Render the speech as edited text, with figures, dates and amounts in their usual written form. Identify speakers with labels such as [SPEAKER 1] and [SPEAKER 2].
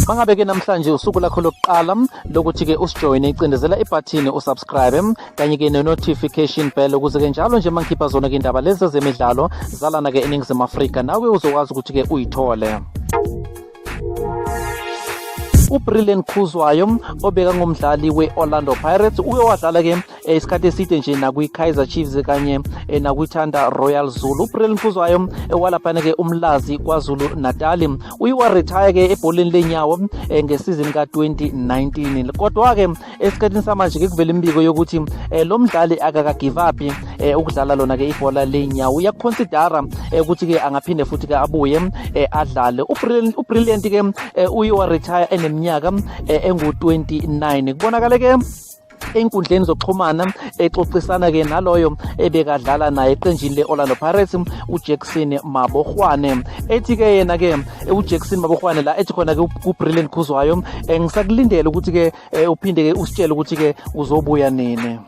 [SPEAKER 1] Mangabe ke namhlanje usuku lakho lokuqala lokuthi ke usijoyine, icindezela ibhathini usubscribe kanye ke ne-notification bell ukuze ke njalo nje mangikhipha zona ke indaba lezi zemidlalo zalana ke eNingizimu Afrika nawe uzokwazi ukuthi ke uyithole. UBrilliant Khuzwayo obeka ngumdlali we-Orlando Pirates uke wadlala ke isikhathi eside nje nakwi-Kaizer Chiefs kanye nakwi-Thanda Royal Zulu. UBrilliant Khuzwayo walaphana ke uMlazi KwaZulu Natali uye waretire ke ebholeni lenyawo ngesizini ka-2019, kodwa ke esikhathini samanje ke kuvela imibiko yokuthi lo mdlali akaka-give up ukudlala lona ke ibhola lenyawo, uyaconsidera ukuthi ke angaphinde futhi ke abuye adlale. UBrilliant ke uye waretire eneminyaka engu-29. Kubonakale ke enkundleni zokuxhumana exoxisana ke naloyo ebekadlala naye eqenjini le-Orlando Pirates, uJackson Mabokgwane, ethi ke yena ke uJackson Mabokgwane la ethi khona ke kuBrilliant Khuzwayo, ngisakulindele ukuthi ke uphinde ke usitshele ukuthi ke uzobuya nini.